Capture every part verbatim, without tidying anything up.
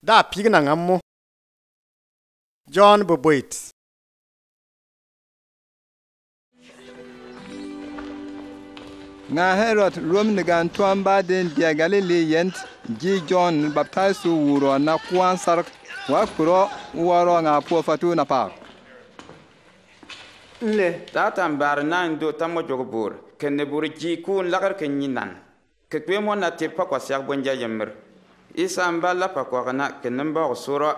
da apigin a ngam mo. John bebwet. Nga Herod ruom nigan tuamba den bia Galili yent, ji John baptaiso wuro na kuan sark, wa kuro wuro nga puo fatu na pak. Nle. Tatan bar na ndo tamo jog bur, ken ne bur ji kun lakar ken nyinan. Ke kpemo na tir pakwa siak bonja yemir. Isa mba la pakwa na ke namba sura.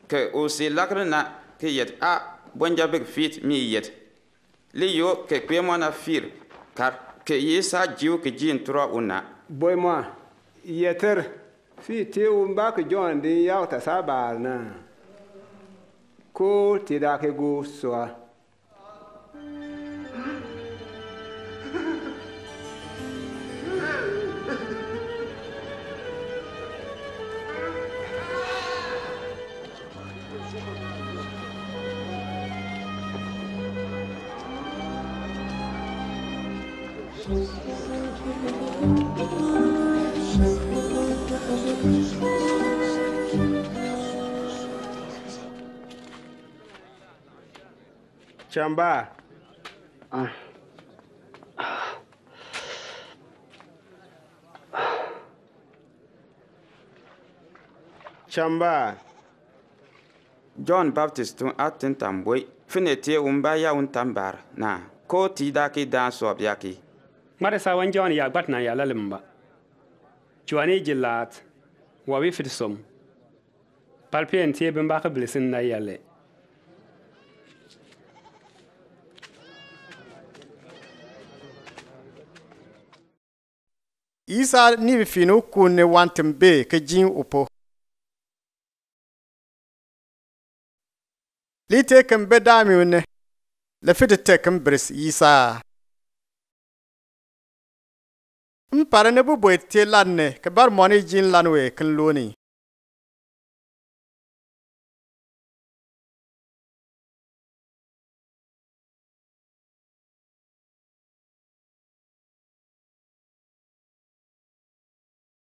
Ke usi lakar na ke yet a bonja big fit mi yet. Liyo ke kpemo na fir kar ke Isa jiu ke jin tura una. Boy mo, yeter, fi te umba ke John din yau ta sabar na. Ko te da ke gu sua. Chamba. Chamba. John Baptist tun atin tamboi. Fine te umba ya un tambar na. Ko ti da ki dan so biaki. Mare sa wan John ya gbat na ya lalimba. Chuani jilat. Wa wi fit som. Palpien ti bin baka blisin na yale. Isa ni bi finu kun ne wantim be ke jin upo. Li te ken be dami une. Le fiti te ken bris Isa. Mpare ne bubwe te lan ne ke bar moni jin lan we ken loni.